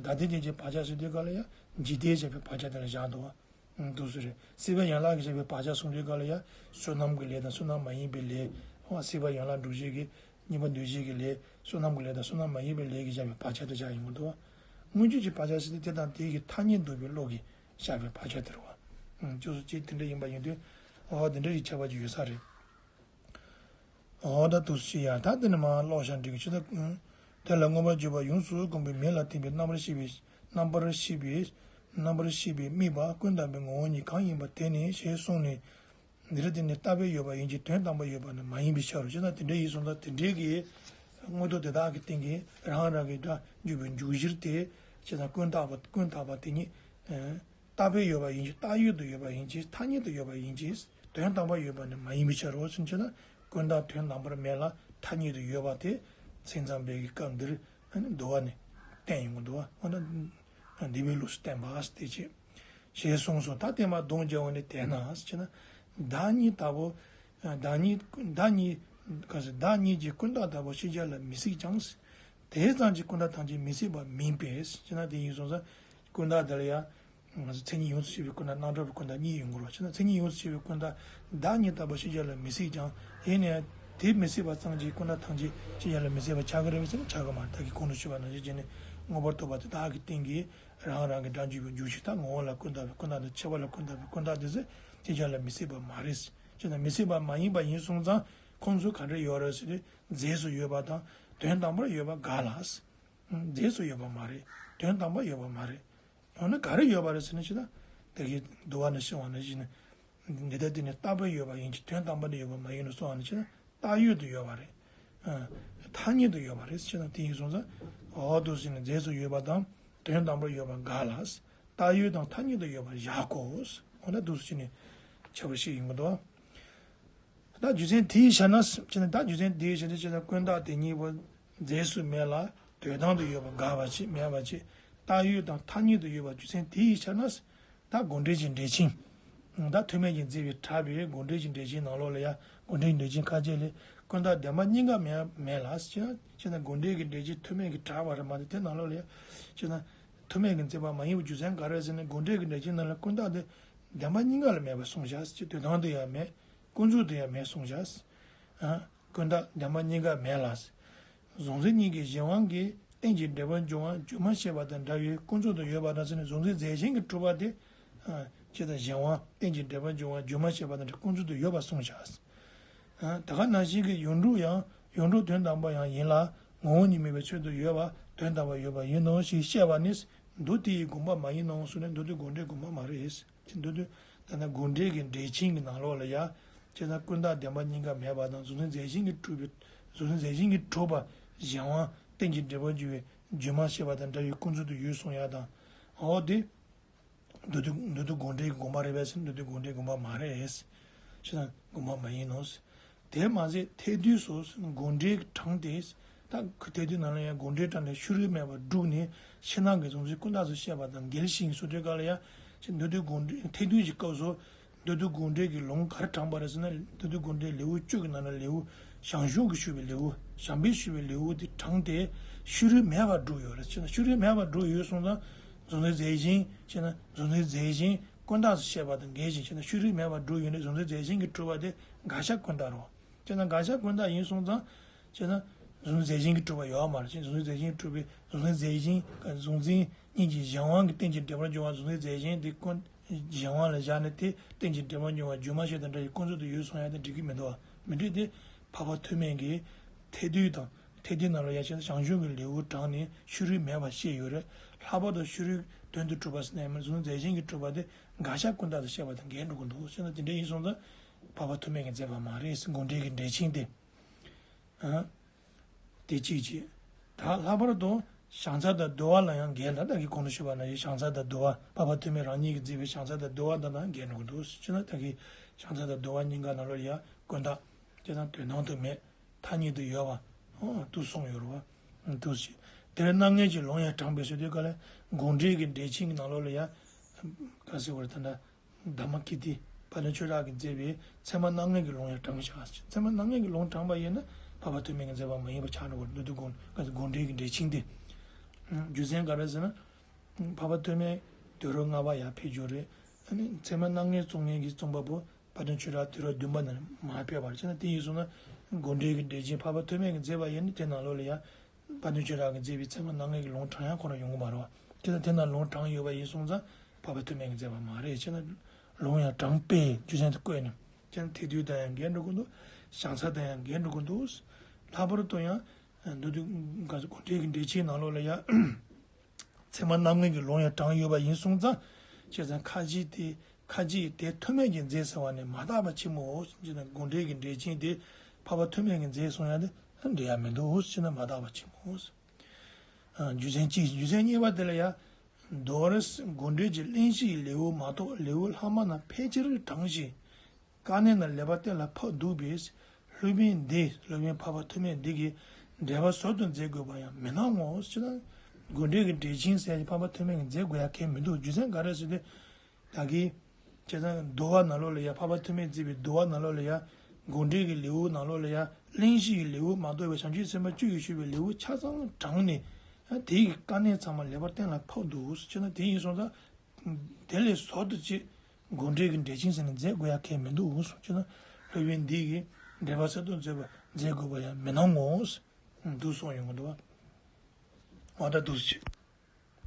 བདག་ལྟའི་འཇུག་གི་བག་ཆགས་ཟེར་དུས་ག་ལ་ཡ། འཇིག་ལྟས་བྱས་པའི་བག་ཆགས་དེ་ལ་བཞག་འདུག་བ། འདུག་སེ་རེད། སྲིད་པ་ཡན་ལག་གིས་བྱས་པའི་བག་ཆགས་གསུངས་དུས་ག་ལ་ཡ། བསོད་ནམས་ཀྱི་ལས་དང་བསོད་ནམས་མ་ཡིན་པའི་ལས། སྲིད་པ་ཡན་ལག་སྒྲུབ་བྱེད་ཀྱི་གཉེན་པོ་འདུལ་བྱེད་ཀྱི་ལས། བསོད་ནམས་ཀྱི་ལས་དང་བསོད་ནམས་མ་ཡིན་པའི་ལས་ཀྱིས་བཞག་པའི་བག་ཆགས་དེ་བཞག་ཡོང་གི་འདུག་བ། དངོས་འཇུག་གི་བག་ཆགས་ཟེར་དུས་དེ་དང་དེའི་གི་ཐ་སྙད་འདོད་པའི་བློ་གིས་བཞག་པའི་བག་ཆགས་དེ་རེད་བ། ཅོག་ཙེ་གཅིག་དེ་འདྲ་ཡིན་པ་ཡིན་དུས། འོ་དེ་འདྲ་ཡི་ཁྱད་པར་ཅིག་ཡོད་ས་རེད། འོ་ད་འདུག་སེ་ཡ། ད་དེ་ནི་མ་ཀློག་བྱ་འགྲིག་གི་ཆེད་དུ། དེ་ལ་མངོན་པར་བརྗོད་པ་ཡོངས་སུ་གོམས་པའི་མིང་ལ་བརྟེན་པའི་རྣམ་པར་ཤེས་པའི། རྣམ་པར་ཤེས་པའི། རྣམ་པར་ཤེས་པའི་དམིགས་པ་ཀུན་བཏགས་པའི་ངོ་བོ་ཉིད་གང་ཡིན་པ་དེ་ནི་ཞེས་གསུངས་ནས། འདི་ལ་བརྟེན་ནས་རྟག་པས་ཡོད་པ་ཡིན་གྱི་དོན་དམ་པར་ཡོད་པ་ནི་མ་ཡིན་པའི་ཕྱིར་རོ། ཅེ་ན་དེ་འདྲ་ཡིན་སོང་ཙང་དེ་འདྲའི་གི་དངོས་ཐོག་དེ་དག་གི་སྟེང་གི་རང་རང་གི་སྒྲ་འཇུག་པའི་འཇུག་གཞིར་དེ་ཅེ་ན་ཀུན་བརྟགས་པ་ཀུན་བརྟགས་པ་དེ་ཉིད་རྟག་པས་ཡོད་པ་ཡིན་གྱི་རྟག་ཡོད་དུ་ཡོད་པ་ཡིན་གྱི་ཐ་སྙད་དུ་ཡོད་པ་ཡིན་གྱི་དོན་དམ་པར་ཡོད་པ་ནི་མ་ཡིན་པའི་ཕྱིར་རོ་ཟེར་ན། ཅེ་ན་ཀུན་བརྟགས་དོན་དམ་པར་མེད་ལ་ཐ་སྙད་དུ་ཡོད་པ་དེ་སེམས་ཙམ་པའི་གི་སྐབས་འདིར་འདུལ་བ་ནས་བསྟན་ཡོང་གི་འདུག་བ། འོ་ན་འདུལ་བའི་ལུགས་སུ་བསྟན་པ་སྟེ་ཅེས། ཞེས་གསུངས་སོ། ད་དེ་མ་གདོང་བརྒྱབ་ནས་དེས་ན་ཟེར་ན། བདག་ཉིད་ལྟ་བུ། བདག་ཉིད་བདག་ཉིད་ག་ཟེར་བདག་ཉིད་ཀྱི་ཀུན་བརྟགས་ལྟ་བུ་ཤེས་བྱ་ལ་མི་སྲིད་ཀྱང་། དེ་ཙམ་གྱིས་ཀུན་བརྟགས་ཐམས་ཅད་མི་སྲིད་པ་མིན་པས་ཟེར་ན། དེ་ཡིན་སོང་ཙང་ཀུན་བརྟགས་དེ་ལ་ཡང་ང་ཚོ་མཚན་ཉིད་ཡོངས་སུ་ཆེ་བའི་ཀུན་བརྟགས་རྣམ་གྲངས་པའི་ཀུན་བརྟགས་གཉིས་ཡོང་གི་རེད་བ། ཅེ་ན་མཚན་ཉིད་ཡོངས་སུ་ཆེ་བའི་ཀུན་བརྟགས་བདག་ཉིད་ལྟ་བུ་ཤེས་བྱ་ལ་མི་སྲིད་ཀྱང་ཡིན་ནའང་དེ་མི་སྲིད་པ་ཙམ་གྱིས་ཀུན་བརྟགས་ཐམས་ཅད་ཤེས་བྱ་ལ་མི་སྲིད་པ་ཆགས་ཀྱི་རེད་པས་ཟེར་ན་ཆགས་ཀྱི་མ་རེད། ད་གིན་གོང་དུ་ཞུས་པ་ནང་བཞིན་བྱས་ནས་མངོན་པར་རྟོགས་པ་དེ་དག་གི་སྟེང་གི་རང་རང་གི་སྒྲ་འཇུག་པའི་འཇུག་གཞི་དང་ངོ་བོ་ལ་ཀུན་བརྟགས་པའི་ཀུན་བརྟགས་དང་ཁྱད་པར་ལ་ཀུན་བརྟགས་པའི་ཀུན་བརྟགས་དེ་ཚོ་ཤེས་བྱ་ལ་མི་སྲིད་པ་མ་རེད། ཅེ་ན་མི་སྲིད་པ་མ་ཡིན་པ་ཡིན་སོང་ཙང་ཁོང་ཚོ་ག་འདྲ་ཡོད་རེད་ཟེར་དུས་རྫས་སུ་ཡོད་པ་དང་དོན་དམ་པར་ཡོད་པ་འགལ་ལ། རྫས་སུ་ཡོད་པ་མ་རེད། དོན་དམ་པར་ཡོད་པ་མ་རེད། འོ་ན་ག་རེ་ཡོད་པ་རེད་ཟེར་ན་ཅེ་ན། དེ་གི་འདུལ་བ་ནས་གསུངས་པ་ནང་བཞིན་ནི། འདི་ལྟར་དེ་ནི་རྟག་པར་ཡོད་པ་ཡིན་གྱི་དོན་དམ་པར་ནི་ཡོད་པ་མ་ཡིན་ནོ་གསུངས་པ་ནང་བཞིན་རྟག་ཡོད་དུ་ཡོད་པ་རེད། ཐ་སྙད་དུ་ཡོད་པ་རེད་ཅེ་ན། དེ་ཡིན་སོང་ཙང་འོ་འདུག་ཟེར་ནས་རྫས་སུ་ཡོད་པ་དང་དོན་དམ་པར་ཡོད་པ་འགལ་ལ། རྟག་ཡོད་དང་ཐ་སྙད་དུ་ཡོད་པར་བཞག་གོ། འོ་ན་འདུག་ཟེར་ནས་ཁྱད་པར་ཞིག་ཡིན་གྱི་འདུག་ད་རྒྱུ་མཚན་དེའི་ཕྱིར་ན་ཟེར་ན། ད་རྒྱུ་མཚན་དེའི་ཕྱིར་ན་ཅེ་ན་ཀུན་བརྟགས་དེ་གཉིས་པོ་རྫས་སུ་མེད་ལ་དོན་དམ་དུ་ཡོད་པ་འགལ་བ་ཅིག་མེད་པ་ཅིག་རྟག་ཡོད་དང་ཐ་སྙད་དུ་ཡོད་པ་རྒྱུ་མཚན་དེའི་ཕྱིར་ན། ད་དགོངས་འགྲེལ་གྱི་འགྲེལ་ཆེན། ད་ཐོགས་མེད་ཀྱིས་མཛད་པའི་གྲགས་པའི་དགོངས་འགྲེལ་གྱི་འགྲེལ་ཆེན་ནང་ལོགས་ལ་ཡང་དགོངས་འགྲེལ་གྱི་འགྲེལ་ཆེན་ཁ་ཅིག་ལས་ཀུན་བརྟགས་བདེན་པ་གཉིས་ཀ་མེད་མེད་ལ་ཟེར་ན། ཅེ་ན་དགོངས་འགྲེལ་གྱི་འགྲེལ་ཆེན་ཐོགས་མེད་ཀྱིས་གྲགས་པ་རེད་མ་གཏོགས་དེ་ནང་ལོགས་ལ་ཡང་ཅེ་ན་ཐོགས་མེད་ཀྱིས་མཛད་པ་མ་ཡིན་པའི་རྒྱུ་མཚན་ག་རེ་ཟེར་ན། དགོངས་འགྲེལ་གྱི་འགྲེལ་ཆེན་ནང་ལ་ཀུན་བརྟགས་དེ་བདེན་པ་གཉིས་ཀ་ལ་མེད་པར་གསུངས་བཞག་ཟེར། དོན་དམ་དུ་ཡང་མེད། ཀུན་རྫོབ་ཏུ་ཡང་མེད་གསུངས་བཞག་ཨ། ཀུན་བརྟགས་བདེན་པ་གཉིས་ཀ་མེད་ལ། གཟུང་འཛིན་གཉིས་ཀྱི་གཞན་དབང་གིས་རྟེན་ཅིང་འབྲེལ་པར་འབྱུང་བ་རྒྱུ་མ་ཤེས་པ་དང་འདྲ་བའི་ཀུན་རྫོབ་ཏུ་ཡོད་པ་དང་ཟེར་ནས་གཟུང་འཛིན་རྫས་གཞན་གྱིས་གྲུབ་པ་དེ། ཨ། ཅེ་ན་གཞན་དབང་རྟེན་ཅིང་འབྲེལ་པར་འབྱུང་བ་རྒྱུ་མ་ཤེས་པ་དང་འདྲ་ཀུན་རྫོབ་ཏུ་ཡོད་པ་གསུངས་བཞག་ཨ། ད་ག་ནང་བཞིན་གྱི་ཡོངས་གྲུབ་ཡང་ཡོངས་གྲུབ་དོན་དམ་པ་ཡང་ཡིན་ལ་ངོ་བོ་ཉིད་མེད་པའི་ཚུལ་དུ་ཡོད་པ་དོན་དམ་པར་ཡོད་པ་ཡིན་ནོ་ཞེས་བཤད་པ་ནི་མདོ་དེ་ཡི་དགོངས་པ་མ་ཡིན་ནོ་གསུངས་ནས་མདོ་དེ་དགོངས་འགྲེལ་དགོངས་པ་མ་རེད། ཅེས་འདོད་དུས། ད་ནི་དགོངས་འགྲེལ་གྱི་འགྲེལ་ཆེན་གྱི་ནང་ལོགས་ལ་ཡང་། ཅེ་ན་ཀུན་བརྟགས་བདེན་པ་གཉིས་ཀ་མེད་པ་དང་གཟུང་འཛིན་རྫས་གཞན་གྱིས་གྲུབ་པའི་གཟུང་འཛིན་རྫས་གཞན་གྱིས་གྲུབ་པ་གཞན་དབང་རྟེན་ཅིང་འབྲེལ་པར་འབྱུང་བའི་རྒྱུ་མ་ཤེས་པ་དང་འདྲ་བའི་ཀུན་རྫོབ་ཏུ་ཡོད་གསུང་ཡ་དང་། འོ་དེ། འདོད་དུས་འདོད་དུས་དགོངས་འགྲེལ་གྱི་དགོངས་པ་རེད་པས་ཟེར་ན་འདོད་དུས་དགོངས་འགྲེལ་དགོངས་པ་མ་རེད། ཅེ་ན་དགོངས་པ་མ་ཡིན་ནོ། དེ་མ་ཟད་ཐེག་བསྡུས་སོགས་དགོངས་འགྲེལ་གྱི་གྲངས་དེ། ད་ཁོ་ཐེག་བསྡུས་ནང་ལ་ཡང་དགོངས་འགྲེལ་གྲངས་དེ་ཕྱི་རོལ་མེད་པར་བསྒྲུབས་ནས་ཕྱི་ནང་གི་གཟུང་འཛིན་ཀུན་བརྟགས་སུ་བཤད་པ་དང་འགལ་ཞིང་གསུངས་དུས་སྐབས་ལ་ཡང་། ཅེས་འདོད་དུས་དགོངས་འགྲེལ་ཐེག་བསྡུས་ཀྱི་སྐབས་སུ། འདོད་དུས་དགོངས་འགྲེལ་གྱི་ལུང་ག་རེ་དྲངས་པ་རེད་ཟེར་ན། འདོད་དུས་དགོངས་འགྲེལ་ལེའུ་བཅུ་གི་ནང་ལ་ལེའུ་ཞང་ཞུང་གིས་ཞུས་པའི་ལེའུ་ཞང་པོས་ཞུས་པའི་ལེའུ་དེ་དྲངས་ཏེ་ཕྱི་རོལ་མེད་པར་བསྒྲུབས་ཡོད་རེད། ཅེས་ན་ཕྱི་རོལ་མེད་པར་བསྒྲུབས་ཡོད་སོང་ཙང་གཟུང་འཛིན་རྫས་གཞན། ཅེས་ན་གཟུང་འཛིན་རྫས་གཞན་ཀུན་བརྟགས་སུ་བཤད་པ་དང་འགལ་ཞིང་། ཅེས་ན་ཕྱི་རོལ་མེད་པར་བསྒྲུབས་ཡོད་ནས་གཟུང་འཛིན་རྫས་གཞན་གྱིས་གྲུབ་པ་དེ་དགག་བཞག་ཀུན་བརྟགས་རེད། ཅེས་ན་དགག་བཞག་ཀུན་བརྟགས་ཡིན་སོང་ཙང་། ཅེས་ན་གཟུང་འཛིན་རྫས་གཞན་གྱིས་གྲུབ་པ་ཡོད་མ་རེད། ཅེས་གཟུང་འཛིན་རྫས་གཞན་གྱིས་གྲུབ་པའི་གཟུང་འཛིན་རྫས་གཞན་གཟུང་འཛིན་གཉིས་ཀྱི་གཞན་དབང་གིས་རྟེན་ཅིང་འབྲེལ་པར་འབྱུང་བ་གཟུང་འཛིན་རྫས་གཞན་དེ་ཀུན་གཞན་དབང་ལ་བཞག་ནས་དེ་རྟེན་ཅིང་འབྲེལ་པར་འབྱུང་བ་རྒྱུ་མ་ཤེས་དང་འདྲ་བའི་ཀུན་རྫོབ་ཏུ་ཡོད་གསུང་ཡ་དེ་འགྲིག་གི་མི་འདུག་བ། མི་འགྲིག་སྟེ། འཕགས་པ་ཐོགས་མེད་ཀྱིས་ཐེག་བསྡུས་དང་ཐེག་བསྡུས་ནང་ལ་ཡང་ཅེས་ན་ཞང་ཞུང་གི་ལེའུ་དྲངས་ནས་ཕྱི་རོལ་མེད་པར་བཤད་ཡོད་རེད། ལྷག་པར་དུ་ཕྱི་རོལ་དོན་དུ་གྲུབ་པ་ཟེར་ན་ཡང་མིན་གཟུང་འཛིན་རྫས་གཞན་གྱིས་གྲུབ་པ་དེ་དགག་བཞག་ཀུན་བརྟགས་སུ་བཤད་པ་དང་འགལ་འགྲོ་གི་འདུག་ཅེས་ན་དེ་འདྲ་ཡིན་སོང་ཙང་འཕགས་པ་ཐོགས་མེད་ཀྱིས་མཛད་པ་མ་རེད་ཟེར་དགོངས་འགྲེལ་གྱི་འགྲེལ་ཆེན་དེ། ཨ། དེ་གཅིག་བྱས། ད་ལྷག་པར་དུ་བྱང་ས་དང་བསྡུ་བ་ལ་ཡང་འགལ་ལ། ད་གིན་གོང་དུ་ཞུས་པ་ནང་བཞིན་བྱང་ས་དང་བསྡུ་བ་འཕགས་པ་ཐོགས་མེད་རང་ཉིད་ཀྱིས་མཛད་པའི་བྱང་ས་དང་བསྡུ་བ་དང་ཡང་འགལ་འགྲོ་གི་འདུག་ཅེ་ན། ད་གིན་བྱང་ས་དང་བསྡུ་བ་གཉིས་ཀ་ནང་ལོགས་ལ་ཡང་ཀུན་བརྟགས་དེ་དང་དོན་དམ་དུ་མེད། ཐ་སྙད་དུ་ཡོད་པ། ཨོ་དུ་གསུངས་ཡོད་རེད་བ། དུ་ཞེས། དེར་རྣམ་ངེས་ཀྱི་ལུང་ཡང་དྲངས་པས་ཟེར་དུས་ག་ལ་དགོངས་འགྲེལ་གྱི་འགྲེལ་ཆེན་གྱི་ནང་ལོགས་ལ་ཡང་། ག་ཟེར་བ་རེད་ད་ལྟ། དྷརྨ་ཀིརྟི། དཔལ་ལྡན་ཆོས་གྲགས་ཀྱིས་མཛད་པའི་ཚད་མ་རྣམ་ངེས་ཀྱི་ལུང་ཡང་དྲངས་བཞག་ཚད་མ་རྣམ་ངེས་ཀྱི་ལུང་དྲངས་པ་ཡིན་ན་འཕགས་པ་ཐོགས་མེད་ཀྱིས་མཛད་པ་མ་ཡིན་པ་ཆགས་འགྲོ་གི་རེད། འདུལ་དགོངས་དགོངས་འགྲེལ་གྱི་འགྲེལ་ཆེན་དེ། རྒྱུ་མཚན་ག་རེ་ཟེར་ན། འཕགས་པ་ཐོགས་མེད་དུས་རབས་ལྔ་པ་ཡར་ཕེབས་རྒྱུ་རེད། ཨ་ནི་ཚད་མ་རྣམ་ངེས་རྩོམ་མཁན་གྱི་རྩོམ་པ་པོ་དཔལ་ལྡན་ཆོས་གྲགས་དུས་རབས་བདུན་པ་ནས་མར་ཕེབས་པ་རེད། བྱས་ན་དེ་ཡིན་སོང་ན་དགོངས་འགྲེལ་གྱི་འགྲེལ་ཆེན་འཕགས་པ་ཐོགས་མེད་ཀྱིས་མཛད་པ་ཡིན་ན་དེ་ནང་ལོགས་ལ་ཡང་། དཔལ་ལྡན་ཆོས་གྲགས་ཀྱིས་མཛད་པའི་ཚད་མ་རྣམ་ངེས་ཀྱི་ལུང་དྲངས་ཡག་ཁོ་རང་ཡོང་གི་མ་རེད་བ། དེ་དང་དེ་ན་ལུང་དྲངས་ཡོད་པ་ཡིན་སོང་ཙང་འཕགས་པ་ཐོགས་མེད་ཀྱིས་མཛད་པ་མ་རེད། བྱས་ན་ལུང་ཡང་དྲངས་པས་རྒྱུ་མཚན་དེ་བཀོད་ནས། བྱས་ན་ཐེག་བསྡུས་དང་ཡང་འགལ་འགྲོ་གི་འདུག་བྱང་ས་དང་ཡང་འགལ་འགྲོ་གི་འདུག་ལྷག་པར་དུ་ཡང་། འདུལ་དུས་ག་ཚོད་དགོངས་འགྲེལ་གྱི་འགྲེལ་ཆེན་ནང་ལོགས་ལ་ཡང་། ཚད་མ་རྣམ་ངེས་ཀྱི་ལུང་ཡང་དྲངས་ཡོད་པ་ཡིན་སོང་ཙང་། བྱས་ཙང་ཁ་ཅིག་དེ། ཁ་ཅིག་དེ་ཐུག་མེད་ཀྱི་མཛད་ཟེར་བ་ནི་མ་དག་པ་ཆེན་མོའོ་ཟེར་ན། དགོངས་འགྲེལ་གྱི་འགྲེལ་ཆེན་དེ་འཕགས་པ་ཐུག་མེད་ཀྱི་མཛད་གསུང་ཡ་དེ་འགྲིག་ཡ་མི་འདུག་ཟེར་ན་མ་དག་པ་ཆེན་མོའོ། ཨ། རྒྱུ་མཚན་གཅིག་རྒྱུ་མཚན་གཉིས་པ་དེ་ལ་ཡ། མདོར་དགོངས་འགྲེལ་གྱི་གླེང་གཞིའི་ལེའུ་མ་གཏོགས་ལེའུ་ལྷག་མ་རྣམས་ཕལ་ཆེར་བགྲངས་ཤིང་། དཀའ་གནད་རྣམས་ལེགས་པར་གཏན་ལ་ཕབ་འདུག་པས། སློབ་དཔོན་འདིས་སློབ་དཔོན་འཕགས་པ་ཐུགས་སྨོན་འདི་གིས་འགྲེལ་པ་ཟུར་དུ་མཛད་དགོས་པ་ཡང་མི་སྣང་ངོ་། ཅེ་ན། དགོངས་འགྲེལ་གྱི་འགྲེལ་ཆེན་ཟེར་ཡ་འཕགས་པ་ཐུགས་སྨོན་གྱིས་མཛད་དགོས་ཡ་གང་ཡང་མི་འདུག་རྒྱུ་མཚན་ག་རེ་ཟེར་དུས། ད་གིན། བྱས་ཙང་བསྡུ་བ་ནང་ལོགས་ལ་ཡ་འཕགས་པ་ཐུགས་སྨོན་མཛད་པའི་བསྡུ་བ་ནང་ལོགས་ལ་ཡ། དགོངས་འགྲེལ་གྱི་ལེའུ་ནང་ལོགས་ལ་ཡ། གླེང་གཞི་ཡི་ལེའུ་མ་གཏོགས་པའི་བྱང་ཆུབ་སེམས་དཔའ་བཅུ་ཡིས་ཞུས་པའི་ལེའུ་ཆ་ཚང་བགྲངས་ནས། དེ་ཡི་དཀའ་གནད་ཚང་མ་ལེགས་པར་གཏན་ལ་ཕབ་འདུག་ཅེ་ན། དེ་ཡིན་སོང་ཙང་། དེ་ལས་ཟུར་དུ་ཅིག་དགོངས་འགྲེལ་གྱི་འགྲེལ་ཆེན་ཟེར་ནས་མཛད་དགོས་ཡ་གང་ཡང་མི་འདུག་གསུངས་ཅེ་ན། སློབ་དཔོན་འདི་གིས་འགྲེལ་པ་ཟུར་དུ་མཛད་པ་མཛད་དགོས་པ་ཡང་མི་སྣང་ངོ་། འདུག་གསུངས་ཡོང་གི་འདུག་བ། འོ་ད་འདུག་ཅེ།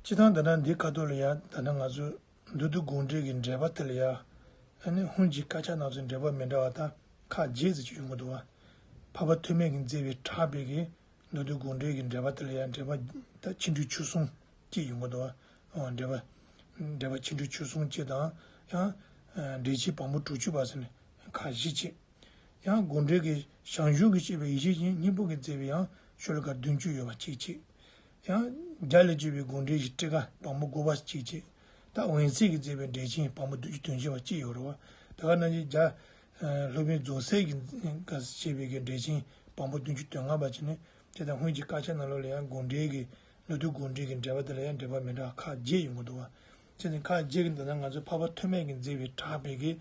སྤྱིར་བཏང་ད་ལྟ་འདི་ཁ་ཐོག་ལ་ཡ་ད་ལྟ་ང་ཚོས་མདོ་སྡེ་དགོངས་འགྲེལ་གྱི་འགྲེལ་པ་དེ་ལ་ཡ། ཨ་ནི་སྔོན་གྱི་བཀའ་ཁྱབ་ནང་ཚོ་འགྲེལ་པ་མི་འདྲ་བ་དང་ཁ་འབྱེད་ཟེར་གྱི་ཡོང་གི་འདུག་བ། འཕགས་པ་ཐུགས་སྨོན་གྱིས་མཛད་པའི་གྲགས་པའི་གི་མདོ་སྡེ་དགོངས་འགྲེལ་གྱི་འགྲེལ་པ་དེ་ལ་ཡང་འགྲེལ་པ་ད་ཆིག་འབྲུ་ཆོས་གསུམ་ཅིག་ཡོང་གི་འདུག་བ། འགྲེལ་པ། འགྲེལ་པ་ཆིག་འབྲུ་ཆོས་གསུམ་ཅིག་དང་། ཡང་། འགྲེལ་ཆེན་བ་མོ་དྲུག་ཅུ་པ་ཟེར་ནས་ཁག་བཞི་ཅིག་ཡང་དགོངས་འགྲེལ་གྱི་ཞང་ཞུང་གིས་བཤད་པའི་ཡེ་ཤེས་ཆེན་སྙིང་པོ་གིས་མཛད་པའི་ཡང་ཤོ་ལོ་ཀ་བདུན་ཅུ་ཡོད་པ་ཅིག་ཅིག་ཡང་རྒྱ་ལས་བརྒྱུད་པའི་དགོངས་འགྲེལ་གྱི་ཊཱི་ཀ་བ་མོ་དགུ་པ་ཅིག་ཅིག་ད་འོད་གསལ་གྱིས་མཛད་པའི་འགྲེལ་ཆེན་བ་མོ་བདུན་ཅུ་དོན་བཞི་པ་ཅིག་ཡོད་རེད་བ། དེ་ག་ནང་བཞིན་རྒྱ། སློབ་དཔོན་རྫོགས་སད་ཀྱིས་བཤད་པའི་གི་འགྲེལ་ཆེན་བ་མོ་བདུན་ཅུ་དོན་ལྔ་པ་ཅིག་ནི། དེ་དང་སྔོན་གྱི་བཀའ་ཁྱབ་ནང་ལོགས་ལ་ཡང་དགོངས་འགྲེལ་གྱི་མདོ་སྡེ་དགོངས་འགྲེལ་གྱི་འགྲེལ་པ་དེ་ལ་ཡང་འགྲེལ་པ་མི་འདྲ་བ་ཁག་བརྒྱད་ཡོང་གི་འདུག་བ། བྱས་ཙང་ཁག་བརྒྱད་ཀྱི་འདི་ན་ང་ཚོས་འཕགས་པ་ཐོགས་མེད་ཀྱིས་མཛད་པའི་གྲགས་པའི་གི་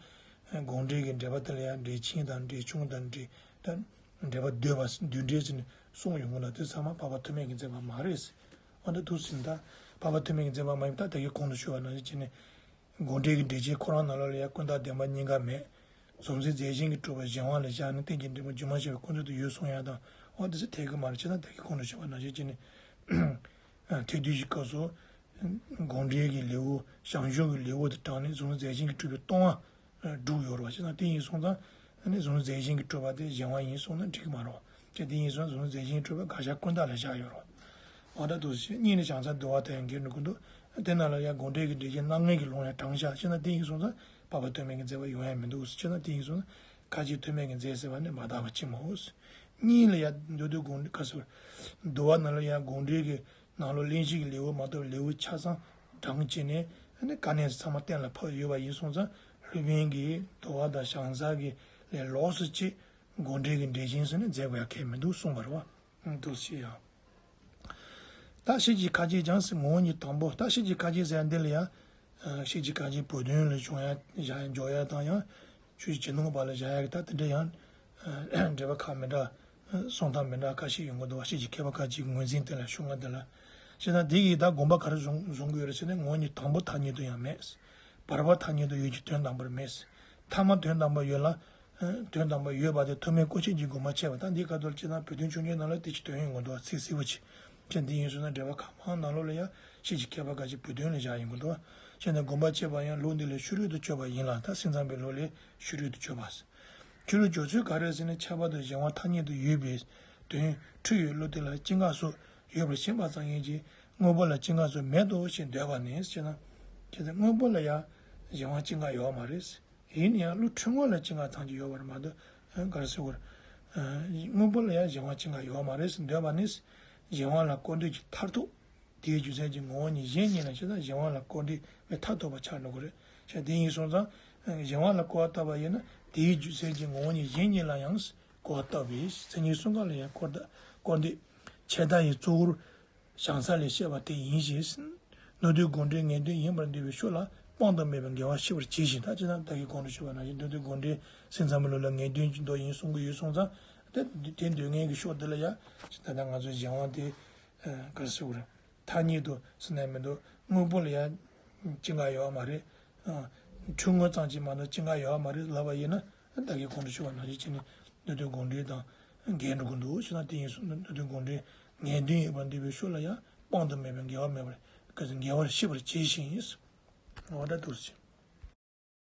དགོངས་འགྲེལ་གྱི་འགྲེལ་པ་དེ་ལ་ཡང་འགྲེལ་ཆེན་དང་འགྲེལ་ཆུང་དང་འགྲེལ་ད་འགྲེལ་པ་བསྡུས་པ་བསྡུས་འགྲེལ་ཟེར་ནས་གསུངས་ཡོང་གི་ལ། དེ་ཚང་མ་འཕགས་པ་ཐོགས་མེད་ཀྱིས་མཛད་པ་མ་རེད། འོ་ན་འདུག་ཟིན་ད་འཕགས་པ་ཐོགས་མེད་ཀྱིས་མཛད་པ་མ་ཡིན་པ་ད་ད་གིན་གོང་དུ་ཞུས་པ་ནང་བཞིན་བྱས་ནས། དགོངས་འགྲེལ་གྱི་འགྲེལ་ཆེན་ཁོ་རང་ནང་ལོགས་ལ་ཡང་ཀུན་བརྟགས་བདེན་པ་གཉིས་ཀ་མེད། གཟུང་འཛིན་རྫས་གཞན་གྱིས་གྲུབ་པ་གཞན་དབང་ལ་བཞག་ནས་རྟེན་ཅིང་འབྲེལ་པ་སྒྱུ་མ་ཆགས་པའི་ཀུན་རྫོབ་ཏུ་ཡོད་གསུང་ཡ་དང་། འོ་དེ་ཚོ་འཐད་ཀྱི་མ་རེད། བྱས་ན་ད་གིན་གོང་དུ་ཞུས་པ་ནང་བཞིན་བྱས་ནས། ཐེག་བསྡུས་ཀྱི་སྐབས་སུ། དགོངས་འགྲེལ་གྱི་ལེའུ་ཞང་ཞུང་གི་ལེའུ་དེ་དྲངས་ནས་གཟུང་འཛིན་རྫས་གཞན་གྱིས་གྲུབ་པའི་སྟོང་པ་སྒྲུབ་ཡོད་རེད་བ། བྱས་ན་དེ་ཡིན་སོང་ཙང་། ཨ་ནི་གཟུང་འཛིན་རྫས་གཞན་གྱིས་གྲུབ་པ་དེ་གཞན་དབང་ཡིན་གསུངས་ན་འགྲིག་གི་མ་རེད་བ། བྱས་དེ་ཡིན་སོང་ན་གཟུང་འཛིན་རྫས་གཞན་གྱིས་གྲུབ་པ་དགག་བྱ་ཀུན་བརྟགས་ལ་བཞག་ཡོད་རེད་བ། འོ་ད་འདུག་སེ་གཉིས་ནི་བྱང་ས་བསྡུ་བ་དང་ཡང་འགལ་འགྲོ་གི་འདུག་དེ་ནང་ལ་ཡང་དགོངས་འགྲེལ་གྱི་འགྲེལ་ཆེན་རྣམ་ངེས་ཀྱི་ལུང་ཡང་དྲངས་བཞག་བྱས་ན་དེ་ཡིན་སོང་ཙང་འཕགས་པ་ཐོགས་མེད་ཀྱིས་མཛད་པ་ཡོང་ཡ་མི་འདུག་བྱས་ན་དེ་ཡིན་སོང་ན་ཁ་ཅིག་ཐོགས་མེད་ཀྱིས་མཛད་ཟེར་བ་ནི་མ་དག་པ་ཆེན་མོ། གཉིས་ལ་ཡང་མདོ་སྡེ་དགོངས་ཁ་སོར་བསྡུ་བ་ནང་ལ་ཡང་དགོངས་འགྲེལ་གྱི་ནང་ལོགས་གླེང་གཞི་གི་ལེའུ་མ་གཏོགས་ལེའུ་ཆ་ཚང་བགྲངས་བྱས་ནས་ཨ་ནི་དཀའ་གནད་ཚང་མ་གཏན་ལ་ཕབ་ཡོད་པ་ཡིན་སོང་ཙང་སློབ་དཔོན་གྱིས་བསྡུ་བ་དང་བྱང་ས་གི་ལས་ལོགས་སུ་ཅིག་དགོངས་འགྲེལ་གྱི་འགྲེལ་ཆེན་ཟེར་ནས་མཛད་དགོས་ཡ་གང་ཡང་མི་འདུག་གསུངས་པ་རེད་བ། འདུག་སེ་ཡང་། ད་ཤེས་བྱའི་ཁ་ཅིག་ཀྱང་ཟེར་ངོ་བོ་ཉིད་དང་པོ། ད་ཤེས་བྱའི་ཁ་ཅིག་ཟེར་ཡ་འདི་ལ་ཡང་། ཨ། ཤེས་བྱའི་ཁ་ཅིག་བུ་དོན་ལ་བྱུང་ཡ་བཞག་ཡ་འཇོག་ཡ་དང་ཡང་། ཆོས་ཀྱི་ཇི་སྣང་བ་ལ་བཞག་ཡ་གི་ད་དེ་འདྲ་ཡང་། ཨ། འགྲེལ་པ་ཁག་མི་འདྲ། ཨ། གསུང་སྟངས་མི་འདྲ་ཁ་ཤས་ཡོང་གི་འདུག་བ། ཤེས་བྱའི་མཁས་པ་ཁ་ཅིག་ངོས་འཛིན་དེ་ལ་ཤོག་ང་དེ་ལ། བྱས་ན་དེ་ཡིས་ད་དགོངས་པ་ག་རེ་བཟུང་བཟུང་གི་ཡོད་རེད་ཟེར་ན་ངོ་བོ་ཉིད་དང་པོ་ཐ་སྙད་དུ་ཡང་མེད། བར་པ་ཐ་སྙད་དུ་ཡོད་ཀྱི་དོན་དམ་པར་མེད། ཐ་མ་དོན་དམ་པར་ཡོད་ལ། དོན་དམ་པར་ཡོད་པ་དེ་ཐོགས་མེད་སྐུ་མཆེད་ཀྱི་དགོངས་པ་འཆད་པ་དང་འདི་ཁ་ཐོག་ལ་སྤྱིར་བཏང་བོད་དོན་ཆུང་ཆུང་ནང་ལ་དེ་ཅིག་དོན་ཡོང་གི་འདུག་བ། ཚིག་གསལ་པོ་ཅིག་བྱས་འདི་ཡིན་ཟེར་ན་འགྲེལ་པ་གང་མང་ནང་ལོགས་ལ་ཡང་ཤེས་བྱའི་མཁས་པ་ཁ་ཅིག་བོད་དོན་ལ་བཞག་ཡོང་གི་འདུག་བ། བྱས་ནས་དགོངས་པ་འཆད་པ་ཡང་ལུགས་འདི་ལ་ཕྱི་རོལ་དུ་དཔྱོད་པ་ཡིན་ལ་ད་སེམས་ཙམ་པའི་ལུགས་ལས་ཕྱི་རོལ་དུ་དཔྱོད་པ། ཕྱི་རོལ་དཔྱོད་ཚུལ་ག་རེ་ཟེར་ན་ཁྱད་པར་དུ་གཞན་དབང་ཐ་སྙད་དུ་ཡོད་པའི་དོན་འཁྲུལ་བའི་བློ་དེ་ལ་སྐྱེ་འགག་སོགས་ཡོད་པར་ཞེན་པ་ཙམ་ཡིན་གྱི་དངོས་པོ་ལ་སྐྱེ་འགག་སོགས་མེད་དོ་ཞེས་འདོད་པ་ནི་ཞེ་ན། བྱས་ཙང་དངོས་པོ་ལ་ཡང་གཞན་དབང་སྐྱེ་འགག་ཡོད་མ་རེད། ཡིན་ན་ཡང་བློ་འཁྲུལ་ངོ་ལ་སྐྱེ་འགག་ཐམས་ཅད་ཡོད་པར་མ་གཏོགས། ག་རེ་ཟེར་དགོས་རེད། དངོས་པོ་ལ་ཡང་གཞན་དབང་སྐྱེ་འགག་ཡོད་མ་རེད་ཟེར་འདོད་པ་ནི། གཞན་དབང་ལ་སྐུར་འདེབས་ཀྱི་མཐར་ཐུག་དེའི་རྒྱུ་མཚན་གྱིས་ངོ་བོ་ཉིད་གཞན་ཉིད་ལ་ཞེ་ན་གཞན་དབང་ལ་སྐུར་འདེབས་པའི་མཐར་ཐུག་པ་ཆགས་འགྲོ་གི་རེད། བྱས་དེ་ཡིན་སོང་ཙང་། གཞན་དབང་ལ་སྐུར་བ་བཏབ་པ་ཡིན་ན་དེའི་རྒྱུ་མཚན་གྱིས་ངོ་བོ་ཉིད་གཞན་ཉིད་ལ་ཡང་སྐུར་བ་བཏབ་པས་མཚན་ཉིད་གསུམ་ཀ་ལ་ཡང་སྐུར་བཏབ་སྐུར་འདེབས་ཆད་ལྟ་ཡི་གཙོ་བོར། བྱང་ས་ལས་བཤད་པ་དེ་ཡིན་ཞེས། མདོ་སྡེ་དགོངས་འགྲེལ་ངེས་དོན་ཡིན་པར་འདོད་པའི་ཕྱོགས་ལ་སྤང་དུ་མེད་པའི་འགལ་བ་ཤེས་པར་གྱིས་ཤིག་ད་ཅི་ན་ད་གིན་གོང་དུ་ཞུས་པ་ནང་བཞིན་མདོ་སྡེ་དགོངས་འགྲེལ་སེམས་ཙམ་པའི་ལུགས་ལ་ངེས་དོན་གྱི་མདོ་ཡིན་གསུང་གི་ཡོད་སོང་ཙང་། དེ་དེ་འདོད་མཁན་གྱི་ཕྱོགས་འདི་ལ་ཡང་ད་ལྟ་ང་ཚོའི་གཞན་དབང་དེ་ག་རེ་ཟེར་དགོས་རེད། ཐ་སྙད་དུ་ཟེར་ན་མི་འདུག་དངོས་པོ་ལ་ཡང་སྐྱེ་འགག་ཡོད་མ་རེད། འཁྲུལ་ངོ་ཙམ་གྱིས་མ་གཏོགས་སྐྱེ་འགག་ཡོད་མ་རེད་ལབ་པ་ཡིན་ན། ད་གིན་གོང་དུ་ཞུས་པ་ནང་བཞིན་བྱས་ནས་མདོ་སྡེ་དགོངས་འགྲེལ་དང་འགལ་འགྲོ་གི་འདུག་ཞེ་ན་དེ་ཡིན་སོང་ན་མདོ་སྡེ་དགོངས་འགྲེལ་ངེས་དོན་ཡོད་པར་འདོད་པའི་ཕྱོགས་ལ་ཡང་སྤང་དུ་མེད་པའི་འགལ་བ་མེད་པར་ག་ཚོད་འགལ་བར་ཤེས་པར་གྱིས་ཤིག་འོ་ད་འདུག་ཟེར།